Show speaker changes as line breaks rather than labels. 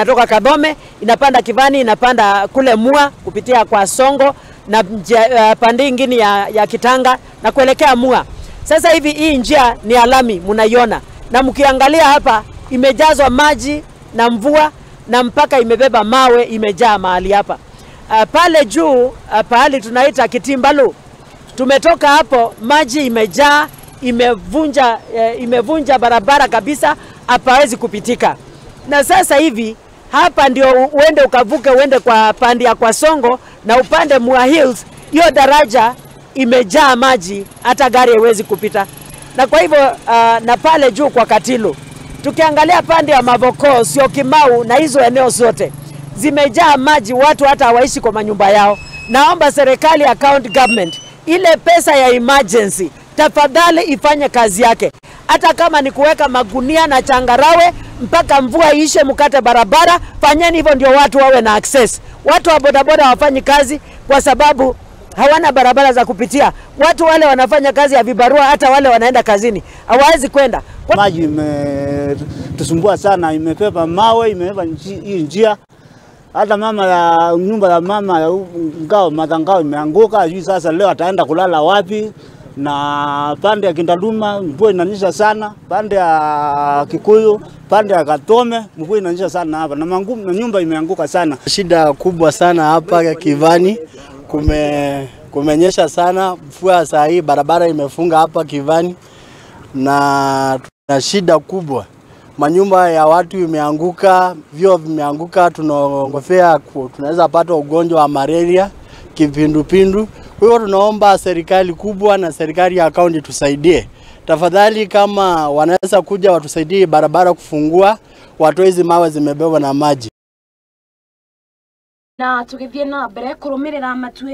Inatoka Kadhome, inapanda Kivani, inapanda kule Mua kupitia kwa Songo na pande nyingine ya Kitanga na kuelekea Mua. Sasa hivi hii njia ni alami mnaiona, na mkiangalia hapa imejazwa maji na mvua na mpaka imebeba mawe, imejaa mahali hapa. Pale juu pahali tunaita Kitimbalu, tumetoka hapo maji imejaa, imevunja barabara kabisa, hapawezi kupitika. Na sasa hivi hapa ndio uende ukavuke uende kwa pande ya kwa Songo na upande Mua Hills, hiyo daraja imejaa maji, hata gari haiwezi kupita. Na kwa hivyo na pale juu kwa Katilu, tukiangalia pande ya Mavoko, Syokimau na hizo eneo zote zimejaa maji, watu hata hawaishi kwa manyumba yao. Naomba serikali ya county government, ile pesa ya emergency tafadhali ifanye kazi yake, hata kama ni kuweka magunia na changarawe mpaka mvua iishe, mkate barabara. Fanyeni hivyo ndio watu wawe na access. Watu wa bodaboda hawafanyi kazi kwa sababu hawana barabara za kupitia. Watu wale wanafanya kazi ya vibarua, hata wale wanaenda kazini hawawezi kwenda.
Maji imetusumbua sana, imepepa mawe, imebeba hii njia. Hata mama ya nyumba ya mama ya ngao madangao imeanguka, hii sasa leo ataenda kulala wapi? Na pande ya Kindaluma mvua inanyesha sana, pande ya Kikuyu, pande ya Katome mvua inanyesha sana hapa, na nyumba imeanguka sana.
Shida kubwa sana hapa Kivani, kumenyesha sana mvua saa hii, barabara imefunga hapa Kivani na tuna shida kubwa. Manyumba ya watu imeanguka, vyoo vimeanguka, tunaogofea tunaweza pata ugonjwa wa malaria, kipindupindu. Kwa hiyo tunaomba serikali kubwa na serikali ya kaunti tusaidie. Tafadhali kama wanaweza kuja watusaidie barabara kufungua, watoe hizi mawe zimebebwa na maji.
Na tugithie na mbere kurumirira matue.